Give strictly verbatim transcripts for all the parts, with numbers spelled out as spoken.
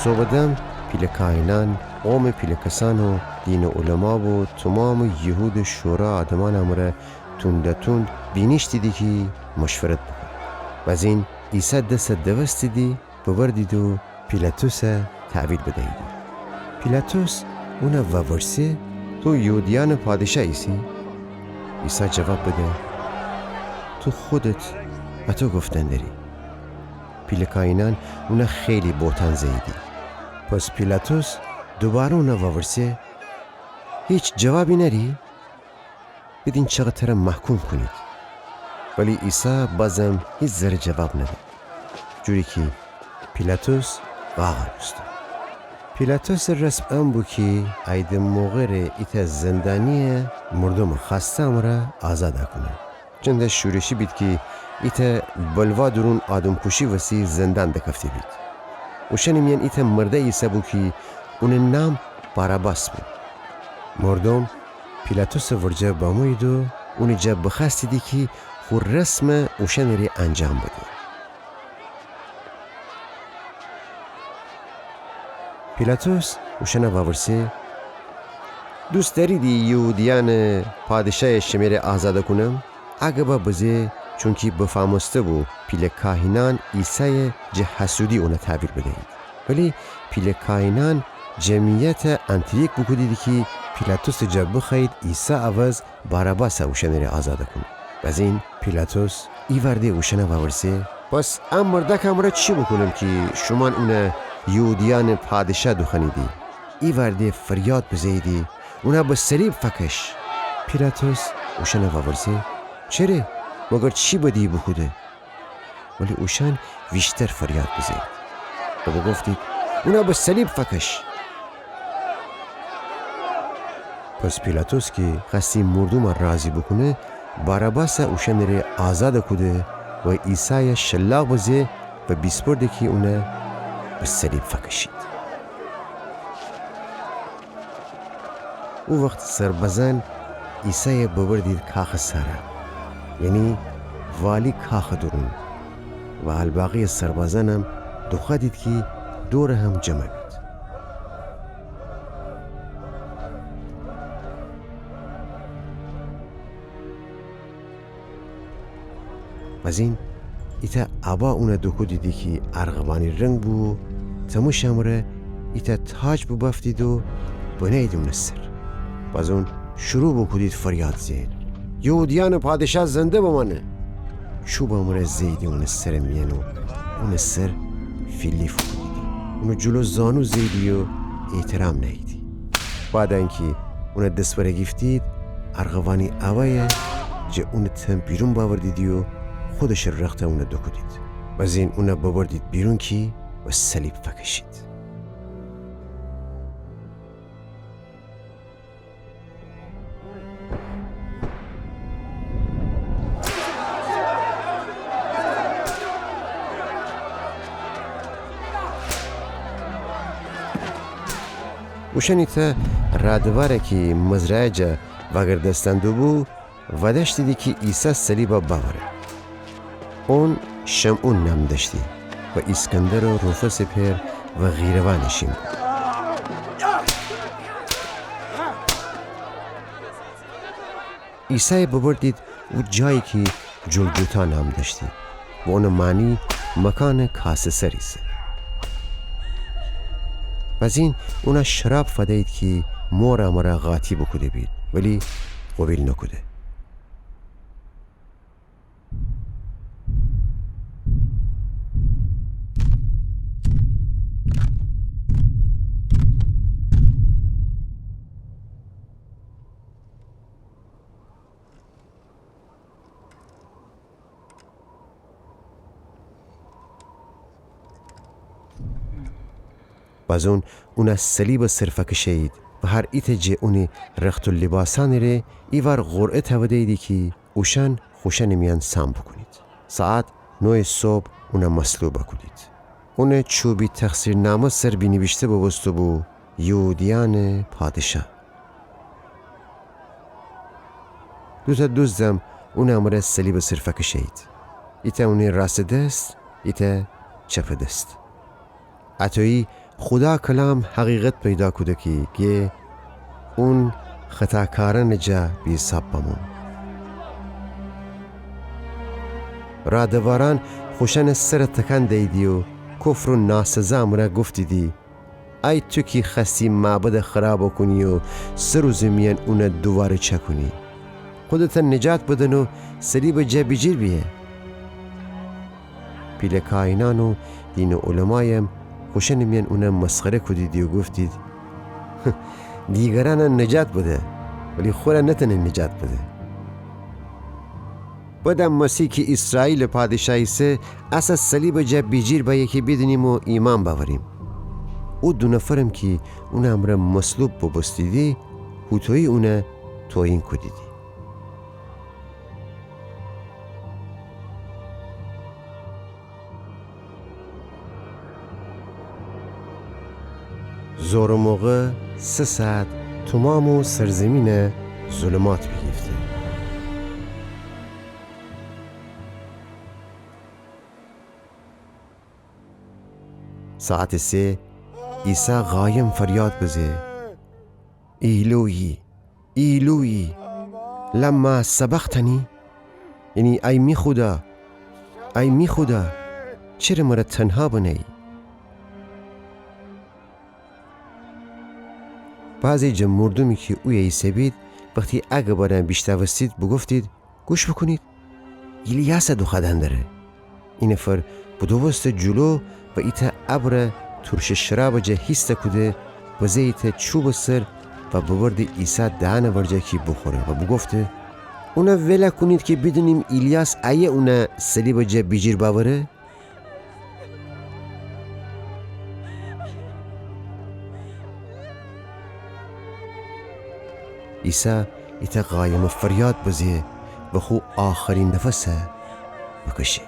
صوبٚ دم پیله کاهینأن، قومٚ پیله کسأن و دینٚ علما و تومامٚ یهودٚ شورا آدمأنٚ امرأ تونده‌توند بینیشتیدی کی مشورت بوکونید. بزین عیسی دس دوستیدی، ببردید و پیلاطس تحویل بدییدی. پیلاطس اون وورسه: تو یهودیأنٚ پادشاه ایسی؟ عیسی جواب بده: تو خودت اطو گفتن دری. پیله کاهینأن اون خیلی بهتان زهییدی. پس پیلاطس دوباره اون وورسه: هیچ جوابی نری؟ بدین چقدر تر محکوم کونید. ولی عیسی بازم هیچ ذره جواب نده، جوری کی پیلاطس قاقر بوسته. پیلاطسٚ رسم ان بو کی عیدٚ موقع ره ایتأ زندانیی مردومٚ خوأسته امرأ آزاد کونه. چند شورشی بید کی ایتأ بلوا دورون آدمکوشی وسی زندان دکفته بید. اوشأنٚ میأن ایتأ مرده ایسه بو کی اونٚ نام باراباس بو. مردوم پیلاطسٚ ورجه بمویید و اونٚ جا بخوأستیدی کی خو رسم اوشأنٚ ره انجام بده. پیلاطس اوشأن وورسه: دوست دأریدی یهودیأنٚ پادشاه شمه ره آزاد کونم؟ اَ گب بزه چونکی بفأمسته بو پیله کاهینأن عیسای جٚه حسودی اون تحویل بدیید. ولی پیله کاهینأن جمعیت انتریک بوکودیدی کی پیلاطسٚ جا بخوأیید عیسی عوض باراباس اوشأنٚ ره آزاد کونه. بزین پیلاطس ایوأر ده اوشأن وورسه: پس اَ مردأکٚ امرأ چی بوکونم کی شومأن اون یهودیأنٚ پادشاه دوخوأنیدی؟ ایوأر ده فریاد بزهییدی: اون به صلیب فکش! پیلاطس اوشأن وورسه: چره؟ مگر چی بدی بوکوده؟ ولی اوشأن ویشتر فریاد بزهیید و بوگفتید: اون به صلیب فکش! پس پیلاطس کی خوأستی مردوم راضی بوکونه، باراباس اوشأنٚ ره آزاد کوده و عیسای شلاق بزه و بیسپرده کی اون به صلیب فکشید. او وخت سربازأن عیسای ببردید کاخٚ سرا، یعنی والی کاخٚ دورون، و الباقی سربازأنم دوخوأدید کی دورٚ هم جمع بید. بزین ایتأ ابا اون دوکودیدی کی ارغوانی رنگ بو، تمومٚ شمره ایتأ تاج ببأفتید و بنهییدی اونٚ سر. بزون شروع بوکودید فریاد زئن: یهودیأنٚ پادشاه زنده بمأنه! چوبٚ امرأ زئییدی اونٚ سرٚ میأن و اونٚ سر فیلیف کودیدی. اونٚ جلو زانو زئییدی و احترام نهییدی. بعد انکی اون دس وره گیفتید، ارغوانی ابای جٚه اونٚ تن بیرون بأوردیدی و خودشٚ رخت اون دوکودید. بزین اون ببردید بیرون کی به صلیب فکشید. اوشأن ایتأ رادواره کی مزرعه جا وأگردأستن دوبو، وأدأشتیدی کی عیسی صلیب بأوره. اون شمعون نام دأشتی و ایسکندر و روفسٚ پئر و قیروانٚ شین بو. عیسای ببردید او جایی کی جلجتا نام دأشتی و اونٚ معنی مکانٚ کاسٚ سر ایسه. بزین اون شراب فدیید کی مورٚ امرأ قاطی بوکوده بید، ولی قوبیل نوکوده. بازون اون صلیبٚ سر فکشهیید و هر ایتأ جٚه اونی رخت و لیباسأنٚ ره ایوار قرعه تودهییدی کی اوشأن خوشأنٚ میأن سام بوکونید. ساعت نویٚ صبح اون مصلوب کودید. اونٚ چوبی تقصیرنامه سر بینیویشته بوبوسته‌بو: یهودیأنٚ پادشاه. دوتأ دوزدم اونٚ امرأ صلیبٚ سر فکشهیید. ایتأ اونٚ راستٚ دس، ایتأ چپٚ دس. اطویی خودا کلام حقیقت پیدا کوده کی گه اون خطاکارأنٚ جا بی‌حساب بمو. رادوارأن خوشأنٚ سرَ تکان دییدی و کفر و ناسزا مرأ گفتیدی: ای تو کی خوأستی معبدَ خرابَ کونی و سه روزٚ میأن اونَ دوواره چأکونی، خودتَ نجات بدن و صلیبٚ جا بیجیر بیه. پیله کاهینأن و دینٚ علمایم خوشأنٚ میأن اونَ مسخره کودیدی و گفتید: دیگرأنَ نجات بده، ولی خورَ نتأنه نجات بده. بده مسیح کی ایسرائیلٚ پادشاه ایسه، اسَ صلیبٚ جا بیجیر بأیه کی بیدینیم و ایمأن بأوریم. او دو نفرم کی اونٚ امرأ مصلوب بوبوستیدی، هوطویی اونَ توهین کودیدی. ظهرٚ موقع سه ساعت تومامٚ سرزیمینَ ظلمات بیگیفته. ساعتٚ سه عیسی قایم فریاد بزه: ایلویی، ایلویی، لما سبقتنی؟ یعنی ای می خودا، ای می خودا، چره مرَ تنها بنهیی؟ بعضی جٚه مردومی کی اویه ایسه‌بید، وختی ا گبأنَ بیشنوستید، بوگفتید: گوش بوکونید، ایلیاسَ دوخوأدن دره. ای نفر بودوبوسته جلو و ایتأ ابرَ تورشٚ شرابٚ جا هیستَ کوده، بزه ایتأ چوبٚ سر و ببرده عیسی دهنٚ ورجه کی بوخوره و بوگفته: اونَ ولَ کونید کی بیدینیم ایلیاس ایه اونَ صلیبٚ جا بیجیر بأوره؟ عیسی ایتأ قایمٚ فریاد بزه و خو آخرین نفسَ بکشه.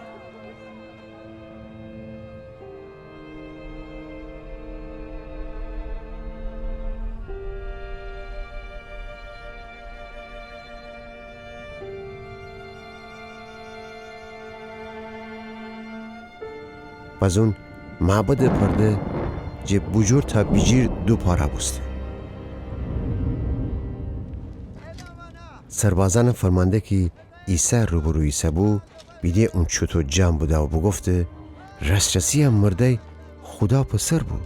بزون معبدٚ پرده جٚه بوجور تا بیجیر دو پاره بوسته. سربازأنٚ فرمانده کی عیسی روبرو ایسه‌بو، بیده اون چوطو جان بوده و بوگفته: راس‌راسی ا مردأی خودا پسر بو.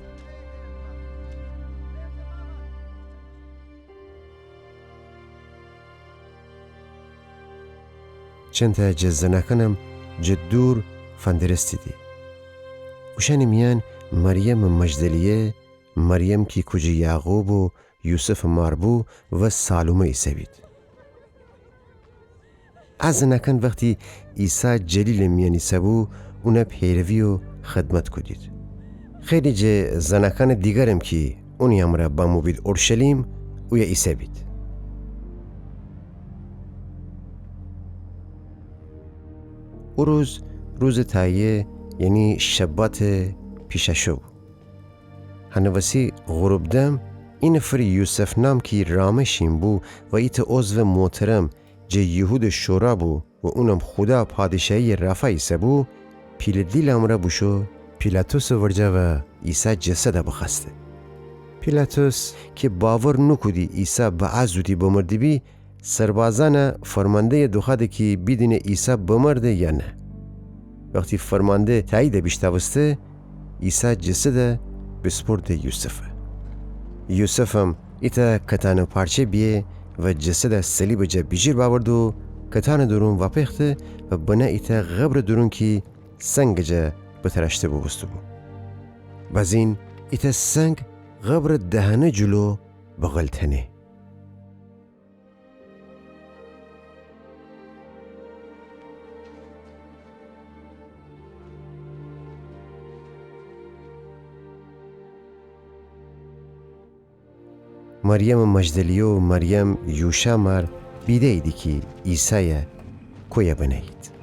چنتأ جٚه زنأکأنم جٚه دور فندرستیدی. اوشأنٚ میأن مریمٚ مجدلیه، مریم کی کوجی یعقوب و یوسفٚ مار بو و سالومه ایسه‌بید. ا زنأکأن وختی عیسی جلیلٚ میأن ایسه‌بو، اونٚ پیروی و خدمت کودید. خیلی جٚه زنأکأنٚ دیگرم کی اونی امرأ بموبید اورشلیم، اویه ایسه‌بید. او روز، روزٚ تهیه، یعنی شباتٚ پیشأشو بو. هنٚ وسی غروب دم، ای نفر یوسف نام کی رامه شین بو و ایتأ عضوٚ محترم جٚه یهودٚ شورا بو و اونم خودا پادشاهی رأفا ایسه‌بو، پیله دیلٚ امرأ بوشو پیلاطسٚ ورجه و عیسی جسدَ بخوأسته. پیلاطس کی باور نوکودی عیسی به ا زودی بمرده‌بی، سربازأنٚ فرمانده‌یَ دوخوأده کی بیدینه عیسی بمرده یا نه. وختی فرمانده تأییدَ بیشنوسته، عیسی جسدَ بیسپرده یوسفَ. یوسفم ایتأ کتانٚ پارچه بیه و جسدَ صلیبٚ جا بیجیر بأورده و کتانٚ دورون وأپیخته و بنه ایتأ قبرٚ دورون کی سنگٚ جا بتراشته بوبوسته‌بو. بزین ایتأ سنگ قبرٚ دهنه جلو بغلتنه. مریمٚ مجدلیه و مریم یوشا مار بیده‌ییدی کی عیسایَ کویه بنه‌یید.